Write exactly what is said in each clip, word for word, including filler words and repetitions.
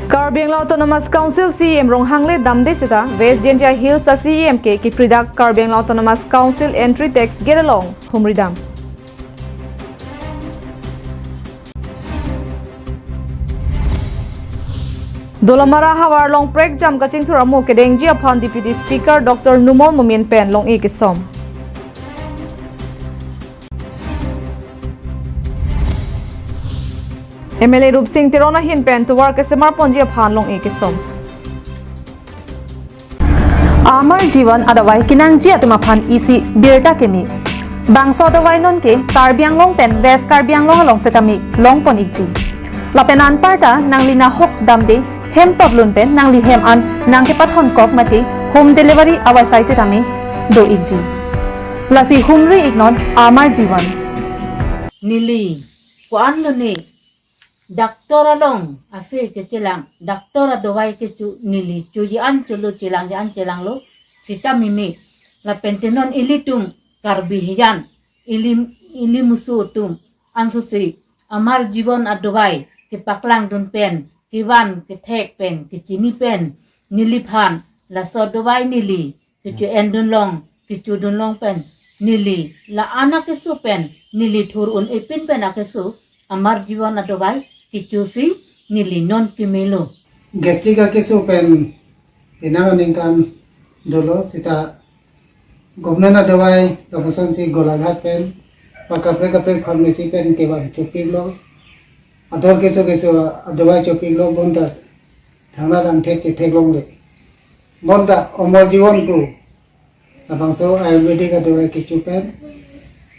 Karbi Anglong Autonomous Council C E M Ronghang le damde seta West Jaintia Hills a C E M ke kipridak Karbi Anglong Autonomous Council entry tax gate along humri dam. Dolamara havar along prekjam kachingthur amo kedengji aphan Deputy Speaker Doctor Numal Momin pen long-e kesom. M L A Rupsing Teron ahin pen tovar kesemar ponji aphan long-e kesom. Amar Jivan adavai kenangji atum aphan isi birta keme. Bangso adavai non ke Karbi Anglong pen West Karbi Anglong along setame longpon ikji. Lapen anparta nangli nahok damde hem totlun pen nangli hem an nangkepathon kok mate home delivery avarsai setame do ikji. Lasi humri iknon Amar Jivan. Neli ko-an lo ne doctor along ase kechelang, doctor adavai kecho neli choji an cholo, chelangji an chelanglo sita mimi. Lapen te non ilitum Karbi hijan, ili, ili musu atum ansose Amar Jivan adavai kepaklangdun pen, kevan kethek pen, kechini pen, neliphan laso adavai neli kecho-endun long, kechodun long pen neli la-an akeso pen, neli thur un-e pin pen akeso Amar Jivan adavai kechosi neli non kemelo. Gastric akeso pen penang aningkan dolo seta government adavai lapuson si Golaghat pen pa kaprek kaprek pharmacy pen kevang chopiklo. Ador keso keso adavai chopiklo bonta thangnatthu angthek chetheklongle. Bonta Amar Jivan pu labangso Ayurvedic adavai kecho pen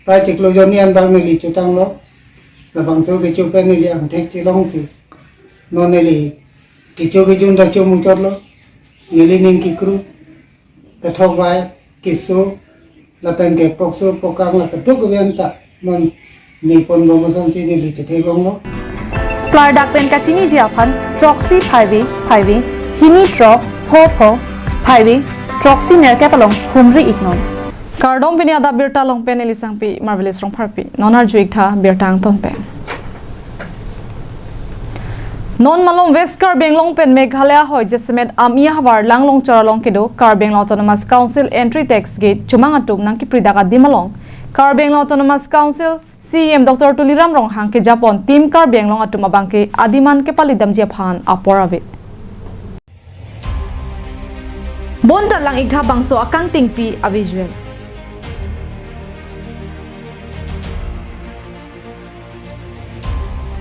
prai chiklo jonni an bang neli chotanglo. Labangso kecho pen neli angthek chelongsi non neli kecho kejun ta chomuchotlo. Neli ning kekru, kethok vai, keso, lapen ke pokso, pokang la keduk kevian ta non mi ponbom asonsi neli chetheklonglo. Klardak pen kachiniji aphan throksi phaivi phaivi hini throk pho pho phaivi throksi nerkep along humri iknon. Kardom, pini adap birta along pen neli Sangpi Marvelous Rongpharpi. Non arju iktha birta angton pen. Non malom West Karbi Anglong pen Meghalaya ahoi jasemet Amei ahavar Langlongchor along kedo Karbi Anglong Autonomous Council entry tax gate chomang atum nangkipridak adim along Karbi Anglong Autonomous Council C E M Doctor Tuliram Ronghang kejapon Team Karbi Anglong atum abangke adim an kepali damji aphan apor ave. Bonta lang iktha bangso akangtingpi a visual.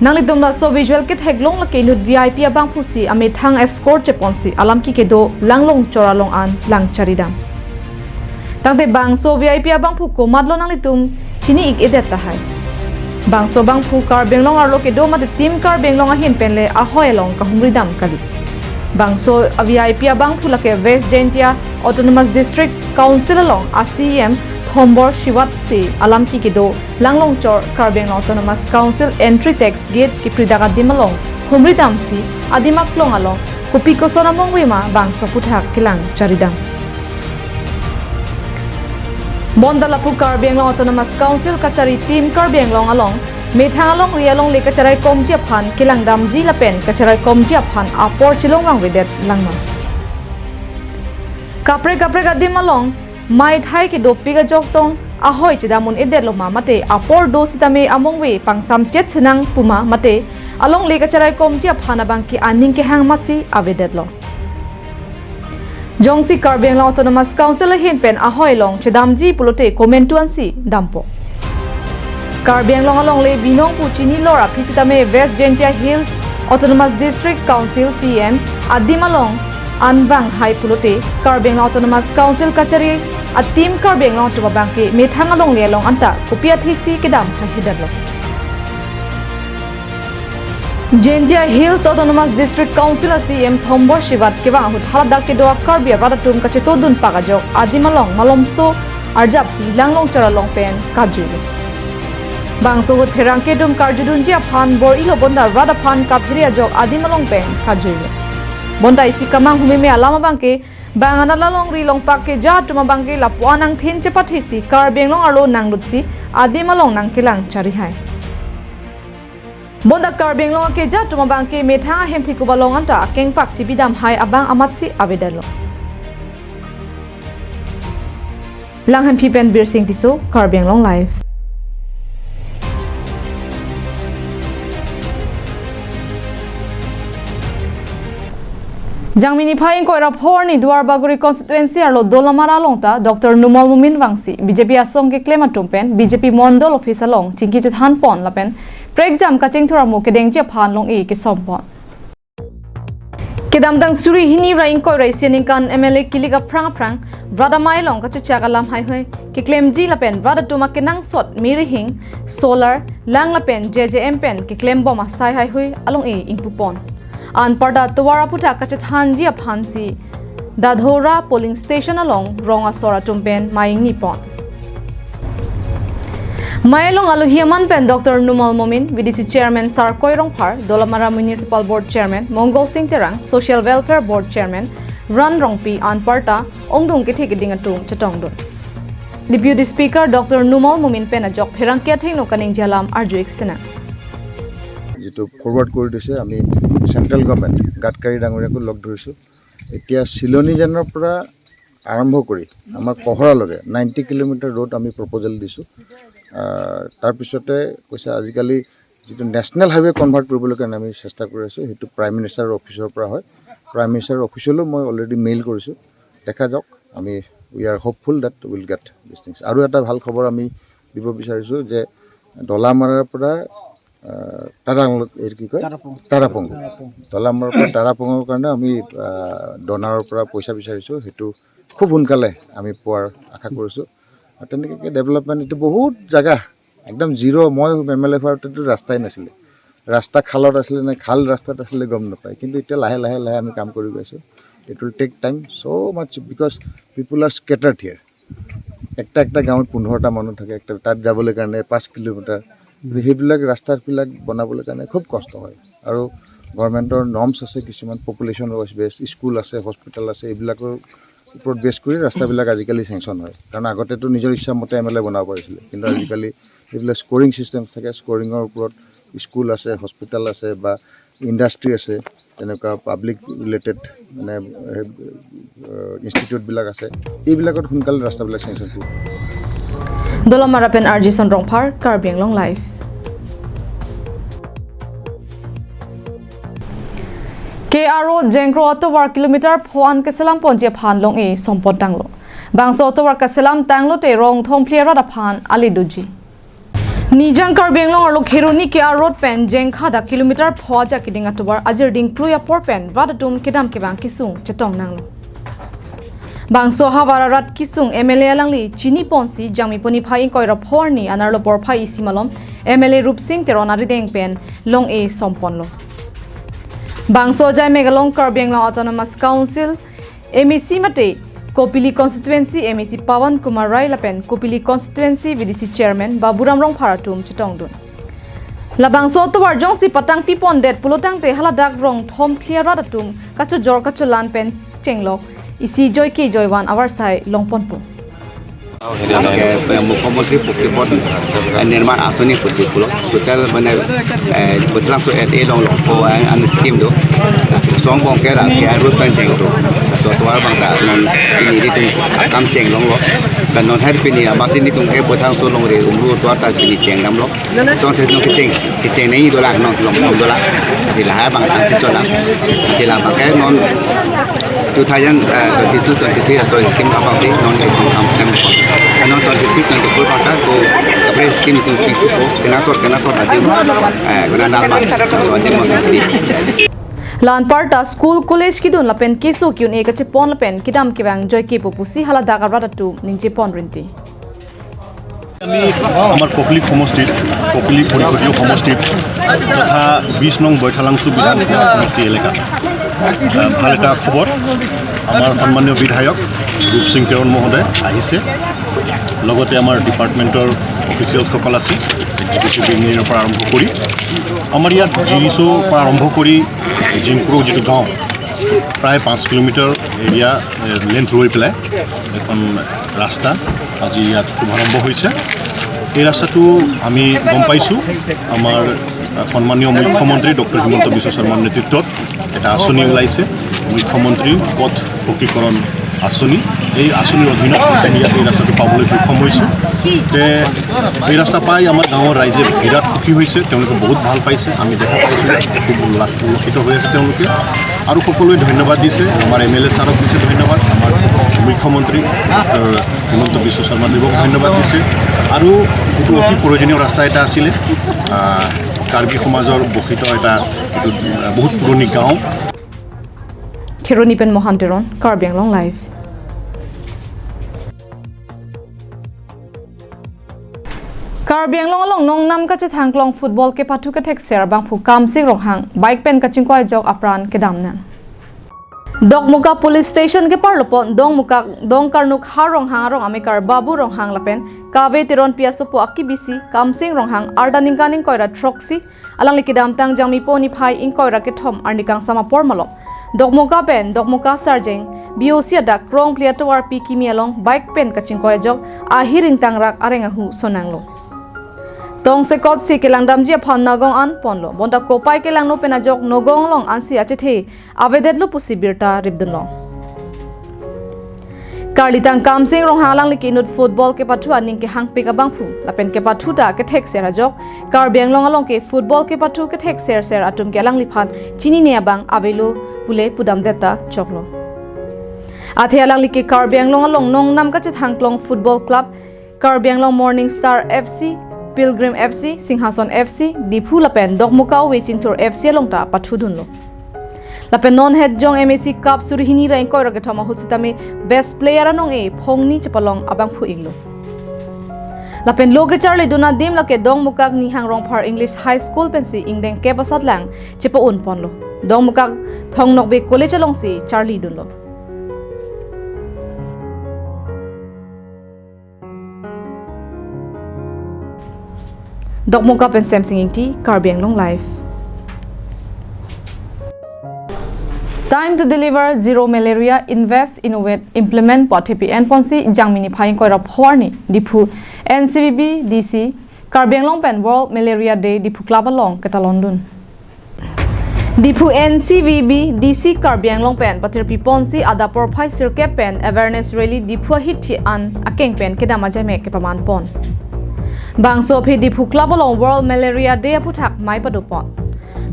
Nanglitum laso visual ketheklong lake inut V I P abangphusi amethang escort cheponsi alam ki kedo Langlongchor along an lang charidam. Tangte bangso V I P abangphu komatlo nanglitum chini ik-edet tahai. Bangso abangphu Karbi Anglong arlo kedo mate Team Karbi Anglong ahin pen le ahoi along kahumri dam kali. Bangso a V I P abangphu lake West Jaintia Autonomous District Council along a C E M Thombor Shiwat si alam ki kedo Langlongchor Karbi Anglong Autonomous Council entry tax gate kipridak adim along humri damsi adim aklong along kopi koson amongve ma bangso aphuthak kelang charidam. Bonta lapu Karbi Anglong Autonomous Council kachari Team Karbi Anglong along methang alongri alongle kacharaikomji aphan kelangdamji lapen kacharaikomji aphan apor chelongvangvedet langnon. Kaprek kaprek adim along maithai kedopik ajok tong ahoi chedam un-edetlo ma mate apor do sitame amongve pangsamchet sinang puma mate alongle kacharaikomji aphan abangke aning kehang masi avedetlo. Jongsi Karbi Anglong Autonomous Council ahin pen ahoi along chedamji pulote komantu ansi dampo. Karbi Anglong alongle binong pu chinilor aphi sitame West Jaintia Hills Autonomous District Council C E M adim along an vanghai pulote Karbi Anglong Autonomous Council kachari a Team Karbi Anglong atum abangke methang alongle along anta kopi athesi kedam haihedetlo. Jaintia Hills Autonomous District Council a C E M Thombor Shiwat kevang ahut haladak kedo a Karbi arat atum kachetodun pak ajok adim along malomso arjapsi Langlongchor along pen karjuilo. Bangso ahut pherangke atum karjudunji aphan bor-ilo bonta rat aphan kaphere ajok adim along pen karjuilo. Bonta isi kamang humeme alam abangke bang anat alongri longpak keja atum abangke lapu-an angthin chepathesi Karbi Anglong arlo nanglutsi adim along nangkelang charihai. Bonta Karbi Anglong akeja atum abangke methang ahemthi kubalong anta akengpak chibidam hai abang amatsi avedetlo. Langhemphi pen Birsing Tisso, Karbi Anglong Live. Jangmi niphai ingkoi ra pho arni Duarbagori constituency arlo Dolamara along ta Doctor Numal Momin vangsi B J P asong keklem atum pen B J P mondol office along chingki chethan pon lapen prekjam kachingthur amo kedengji aphan long-e kesom pon. Kedamtang suri hini ra ingkoi ra isi aningkan M L A kilik aphrang aphrang rat amei along kachechak alam haihui keklemji lapen rat atum akenangsot mirihing, solar, lang lapen J J M pen keklem bom asai haihui along-e ingpu pon. Anparta tovar aputhak kachethanji aphansi Dadhora polling station along rong asor atum pen mei ingni pon. Mei along alohi aman pen Doctor Numal Momin, V D C Chairman Sarkoi Rongphar, Dolamara Municipal Board Chairman Mongol Sing Terang, Social Welfare Board Chairman Ran Rongpi anparta ongdung kethe keding atum chetongdun. Deputy Speaker Doctor Numal Momin pen ajok pherangke athengno kaningje alam arju-ik sinang. যিটো ফৰৱাৰ্ড কৰি দিছে, আমি central government Gadkari ডাঙৰীয়াকো লগ ধৰিছোঁ। এতিয়া চিলনীজানৰ পৰা আৰম্ভ কৰি আমাৰ কহৰালৈকে নাইণ্টি কিলোমিটাৰ ৰোড আমি প্ৰপ'জেল দিছোঁ। আহ, তাৰপিছতে কৈছে আজিকালি যিটো নেশ্যনেল হাইৱে কনভাৰ্ট কৰিবলৈ কাৰণে আমি চেষ্টা কৰি আছোঁ, সেইটো প্ৰাইম মিনিষ্টাৰৰ অফিচৰ পৰা হয়। প্ৰাইম মিনিষ্টাৰৰ অফিচলৈও মই অলৰেডি মেইল কৰিছোঁ। দেখা যাওক, আমি we are hopeful that we'll get these things। আৰু এটা ভাল খবৰ আমি দিব বিচাৰিছোঁ যে ডলামাৰাৰ পৰা আহ, তাৰাং, এইটো কি কয়, তাৰাপং। তাৰাপং, তাৰাপং। ডলামাৰাৰ পৰা তাৰাপঙৰ কাৰণে আমি আহ, ডনাৰৰ পৰা পইচা বিচাৰিছোঁ, সেইটো খুব সোনকালে আমি পোৱাৰ আশা কৰিছোঁ। আৰু তেনেকৈ ডেভেলপমেণ্ট এইটো বহুত জেগা একদম জিৰ'। মই এম এল এ হোৱাতেতো ৰাস্তাই নাছিলে, ৰাস্তা খালত আছিলে নে খাল ৰাস্তাত আছিলে গম নাপায়, কিন্তু এতিয়া লাহে লাহে লাহে আমি কাম কৰি গৈ আছোঁ। It will take time so much because people are scattered here। একটা একটা গাঁৱত পোন্ধৰটা মানুহ থাকে, একটা তাত যাবলৈ কাৰণে পাঁচ কিলোমিটাৰ। গতিকে সেইবিলাক ৰাস্তাবিলাক বনাবলৈ কাৰণে খুব কষ্ট হয়। আৰু গভৰ্ণমেণ্টৰ নৰ্মছ আছে কিছুমান, পপুলেশ্যন ৱাইজ বেছড, স্কুল আছে, হস্পিটেল আছে, এইবিলাকৰ ওপৰত বেছ কৰি ৰাস্তাবিলাক আজিকালি চেংচন হয়। কাৰণ আগতেতো নিজৰ ইচ্ছামতে এম এল এ বনাব পাৰিছিলে, কিন্তু আজিকালি এইবিলাক স্ক'ৰিং ছিষ্টেম থাকে, স্ক'ৰিঙৰ ওপৰত স্কুল আছে, হস্পিটেল আছে বা ইণ্ডাষ্ট্ৰী আছে, তেনেকুৱা পাব্লিক ৰিলেটেড মানে ইনষ্টিটিউটবিলাক আছে, এইবিলাকত সোনকালে ৰাস্তাবিলাক চেংচন কৰিব। Dolamara pen R J Son Rongphar, Karbi Anglong Live. K R Road Jengkro atovar kilometer pho an keselam ponji aphan long-e som pon tanglo. Bangso atovar keselam tanglote rong thomphli arat aphan ale doji. Nijang Karbi Anglong arlo Kheroni K R Road pen Jengkha dak kilometer pho ajak keding atovar ajir dingplui apor pen rat atum kedam kevang kesung chetong nanglo. Bangso ahavar arat kesung M L A alangli chini ponsi Jangmi puni phai ingkoi ra pho arni anerlo porphai isi malom M L A Rupsing Teron arideng pen long-e som ponlo. Bangso ajai mek along Karbi Anglong Autonomous Council M A C mate Kopili Constituency M A C Pawan Kumar Rai lapen Kopili Constituency V D C Chairman Baburam Rongphar atum chetongdun. Labangso atovar jongsi patangpi pondet pulotangte haladak rong thomphli arat atum kachojor kacholan pen chenglok isi joike joivan avarsai long ponpo. Ke, eh, Mukhyamantri Pokki Path, eh, Nirman Asoni pusi pulo. Total mane, eh, Butlang so at A long long po, eh, an scheme do. Song bong ke ra, ke road pen jeng do. So tovar bang ta non ini di tung akam chenglonglo. Kan non her pini amasi ni tung ke Butlang so long re umru tovar ta pini cheng damlo. Song te tung kecheng, kecheng nei dola non long long dola. Sila hai bang ta kechola. Sila bang ke non two thousand twenty-two twenty-three aso scheme abang si non ke kam kam ko. Non twenty-three twenty-four bangsa ko kaprek scheme itu fix ko kena sor kena sor adim, eh, kena nama adim mo. La anparta school college kidun lapen keso ki-un-e kachepon lapen kedam kevang joike po pusi haladak arat atum ningje pon rinti. আমি আমাৰ ককলিক সমষ্টিত, ককলি পৰিষদীয় সমষ্টিত তথা বিশ নং বৈঠালাংচু বিধানসভা সমষ্টি এলেকা, আহ, ভাল এটা খবৰ। আমাৰ সন্মানীয় বিধায়ক ৰূপসিং তেৰণ মহোদয় আহিছে, লগতে আমাৰ ডিপাৰ্টমেণ্টৰ অফিচিয়েলছসকল আছে, এক্সিকিউটিভ ইঞ্জিনিয়াৰৰ পৰা আৰম্ভ কৰি আমাৰ ইয়াত জিৰিচৰ পৰা আৰম্ভ কৰি জিংকুৰ যিটো গাঁও, প্ৰায় পাঁচ কিলোমিটাৰ এৰিয়া, এ, লেন্থ লৈ পেলাই এখন ৰাস্তা আজি ইয়াত শুভাৰম্ভ হৈছে। এই ৰাস্তাটো আমি গম পাইছোঁ, আমাৰ সন্মানীয় মুখ্যমন্ত্ৰী ডক্টৰ হিমন্ত বিশ্ব শৰ্মাৰ নেতৃত্বত এটা আঁচনি ওলাইছে, মুখ্যমন্ত্ৰী পথ পকীকৰণ আঁচনি। এই আঁচনিৰ অধীনত আমি ইয়াত এই ৰাস্তাটো পাবলৈ সক্ষম হৈছোঁ। তে এই ৰাস্তা পাই আমাৰ গাঁৱৰ ৰাইজে বিৰাট সুখী হৈছে, তেওঁলোকে বহুত ভাল পাইছে। আমি দেখা পাইছোঁ, খুব উল্লাস, উল্লসিত হৈ আছে তেওঁলোকে। আৰু সকলোৱে ধন্যবাদ দিছে, আমাৰ এম এল এ ছাৰক দিছে ধন্যবাদ, আমাৰ মুখ্যমন্ত্ৰী ডক্টৰ হিমন্ত বিশ্ব শৰ্মা দেৱক ধন্যবাদ দিছে। আৰু এইটো অতি প্ৰয়োজনীয় ৰাস্তা এটা আছিলে। আহ, কাৰ্বি সমাজৰ বসিত এটা, এইটো, আহ, বহুত পুৰণি গাঁও। Kheroni pen Mohan Teron, Karbi Anglong Live. Karbi Anglong along nongnam kachethangklong football kepathu kethekser abangphu Kamsing Ronghang bike pen kachingkoi ajok apran kedam nang. Dokmoka Police Station keparlopon Dongmukak Dongkarnuk Ha Ronghang arong amekar Babu Ronghang lapen Kave Teronpi asopo akibisi Kamsing Ronghang arda ningkan ingkoi ra throksi alangli kedamtang Jangmipo niphai ingkoi ra kethom arni kangsam apor malom Dokmoka pen Dokmoka Sarjeng B O C adak Krongpli atovarpi kimi along bike pen kachingkoi ajok ahir ingtangrak areng ahu sonanglo. Tongsekotsi kelangdamji aphan nagong an ponlo. Bonta kopai kelangno pen ajok nogong along ansi achethe avedetlo pusi birta ripdunlong. Karlitang Kamsing Ronghang alangli ke inut football kepathu aning kehangpik abangphu lapen kepathu ta kethekser ajok Karbi Anglong along ke football kepathu kethekserser atum ke alangliphan chinine abang avelo pule pudamdet ta choklo. Athe alangli ke Karbi Anglong along nongnam kachethangklong football club Karbi Anglong Morning Star F C, Pilgrim F C, Singhason F C, Diphu lapen Dokmoka Ove Chingthur F C along ta pathudunlo. Lapen non het jong M A C Cup suri hini ra ingkoi ra kethom ahut sitame best player anong-e phongni chepalong abangphu inglo. Lapen lo kecharlidun adim lake Dongmukak Nihang Rongphar English High School pensi ingdeng kep asatlang chepa-un ponlo. Dongmukak Thong Nokbe College alongsi charlidunlo. Dokmoka pen Semsing Ingti, Karbi Anglong Live. Time to deliver zero malaria, invest, innovate, implement pu athepi enponsi Jangmi niphai ingkoi ra pho arni Diphu N C V B D C Karbi Anglong pen World Malaria Day Diphu Club along ketalondun. Diphu N C V B D C Karbi Anglong pen patirpi ponsi adap porphai sirkep pen awareness rally Diphu ahithi an akeng pen kedam ajaimek kepaman pon. Bangso aphi Diphu Club along World Malaria Day aphuthak mei padopon.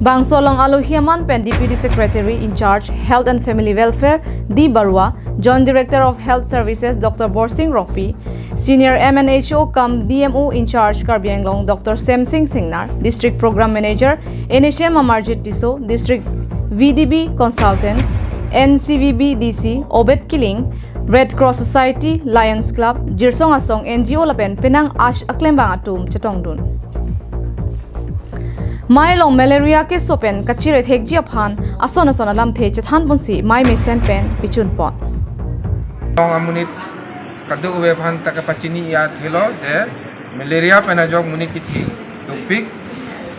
Bangso along alohi aman pen Deputy Secretary in charge Health and Family Welfare D Barua, Joint Director of Health Services Doctor Borsing Rongpi, Senior M N H O cum D M O in charge Karbi Anglong Doctor Semsing Singnar, District Program Manager N H M Amarjit Tisso, District V D B Consultant, N C V B D C Obed Killing, Red Cross Society, Lions Club, Jirsong Asong N G O lapen penang ash aklembang atum chetongdun. Mei along malaria keso pen kachirethekji aphan ason ason alamthe chethan ponsi mei mesen pen pichun pon. Long amonit kadokave aphan ta kepachini ya thelo je malaria pen ajok monit kithi dopik.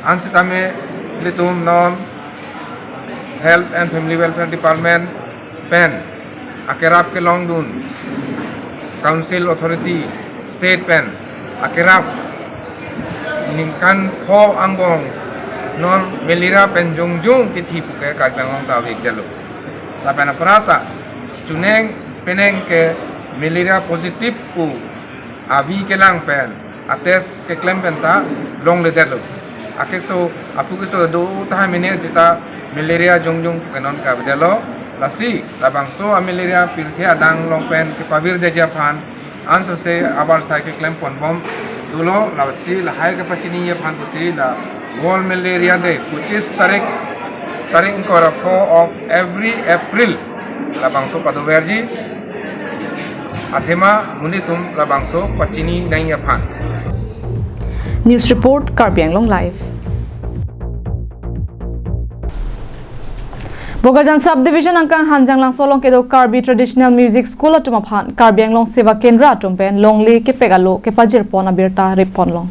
Ansitame ilitum non Health and Family Welfare Department pen akerap kelongdun, Council Authority State pen akerap ningkan pho angbong non malaria pen jongjong kithi puke Karbi Anglong ta vekdetlo. Lapen aphrang ta chuneng peneng ke malaria positive pu avi kelang pen atest keklem pen ta longledetlo. Akeso aphu keso do tahai mene sita malaria jongjong puke non kavedetlo. Lasi labangso amalaria pirthe adang along pen kepavirdetji aphan ansose abar sai keklem ponbom dolo. Lasi lahai kepachini aphan pusi la World Malaria Day, pochis tarik, tarik ingkoi ra pho of every April labangso padoverji. Athema monit atum labangso pachini nangji aphan. News report, Karbi Anglong Live. Bokajan Subdivision angkang Hanjanglangso along kedo Karbi Traditional Music School atum aphan Karbi Anglong Seva Kendra atum pen longle kepek alo kepajir pon abirta rip ponlong.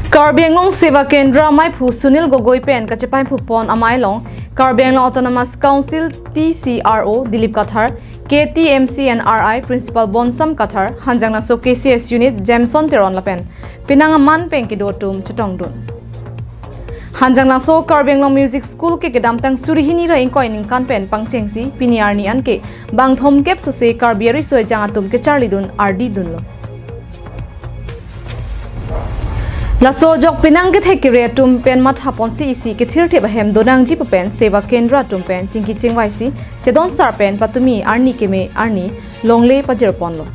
Karbi Anglong Seva Kendra maiphu Sunil Gogoi pen kachepaiphu pon amei along Karbi Anglong Autonomous Council T C R O Dilip Kathar, K T M C and R I Principal Bonsam Kathar, Hanjanglangso K C S Unit Jameson Teron lapen penang aman pen kedo atum chetongdun. Hanjanglangso Karbi Anglong Music School ke kedamtang suri hini ra ingkoi ningkan pen pangchengsi pini arni anke bang thomkep sose Karbi ariso ejang atum kecharlidun ardidunlo. Laso ajok penang kethek kere atum pen mathaponsi isi kethirthip ahem donangji pu pen Seva Kendra atum pen chingki chingvaisi chedonsar pen patumi arni keme arni longle pajirponlo.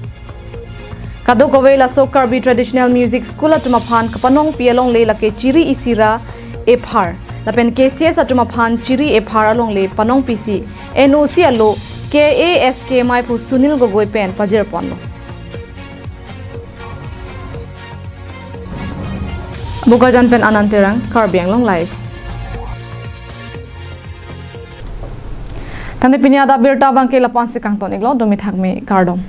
Kadokave laso Karbi Traditional Music School atum aphan kapanongpi alongle lake Chiri Isi ra Ephar lapen K C S atum aphan Chiri Ephar alongle panongpisi N O C alo K A S K maiphu Sunil Gogoi pen pajirponlo. Bokajan pen Anand Terang, Karbi Anglong Live. Tangte pini adap birta abangke lapu-ansi kangton-iklo, domi thakme kardom.